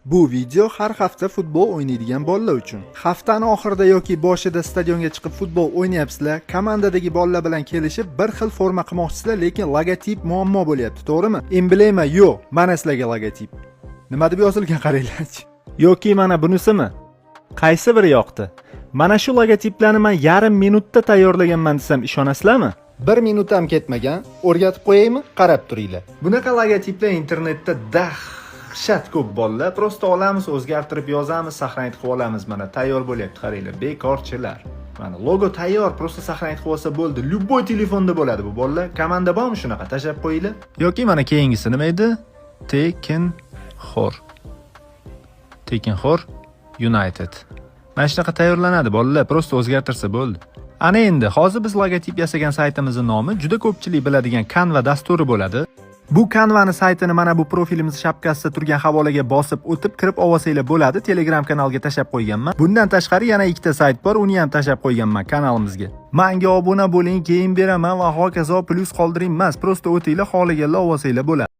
Bu video har hafta futbol o'ynaydigan bolalar uchun. Haftani oxirida yoki boshida stadionga chiqib futbol o'ynayapsizlar, komandadagi bolalar bilan kelishib bir xil forma qilmoqchisizlar, lekin logotip muammo bo'lyapti, to'g'rimi? Emblema yo'q. Mana sizlarga logotip. Nima deb yozilgan, qaranglarchi. Yoki mana bunisimi? Qaysi biri yoqdi? Mana shu logotiplarni men yarim minutda tayyorlaganman desam, ishonasizlarmi? Bir minut ham ketmagan. O'rgatib qo'yaymi? Qarab turinglar. Bunaqa logotiplar internetda dahshat ko'p, bolalar. Просто olamiz, o'zgartirib yozamiz, сохранить qilib olamiz. Mana tayyor bo'lyapti, qaranglar, bekorchilar. Mana logo tayyor, просто сохранить qilib olsa bo'ldi. Любой telefonda bo'ladi bu, bolalar. Komanda bormi shunaqa? Tashlab qo'yinglar. Yoki mana keyingisi nima edi? Tekinxo'r. Tekinxo'r United. Mana shunaqa tayyorlanadi, bolalar, просто o'zgartirsa bo'ldi. Ana endi hozir biz logotip yasagan saytimizning nomi juda ko'pchilik biladigan Canva dasturi bo'ladi. Bu Canvani saytini mana bu profilimiz shapkasida turgan havolaga bosib o'tib kirib olsanglar bo'ladi. Telegram kanalga tashlab qo'yganman. Bundan tashqari yana ikkita sayt bor, uni ham tashlab qo'yganman kanalimizga. Menga obuna bo'ling, keyin beraman va hokazo, plyus qoldiring emas, просто o'tinglar, xohlaganlar olsanglar bo'ladi.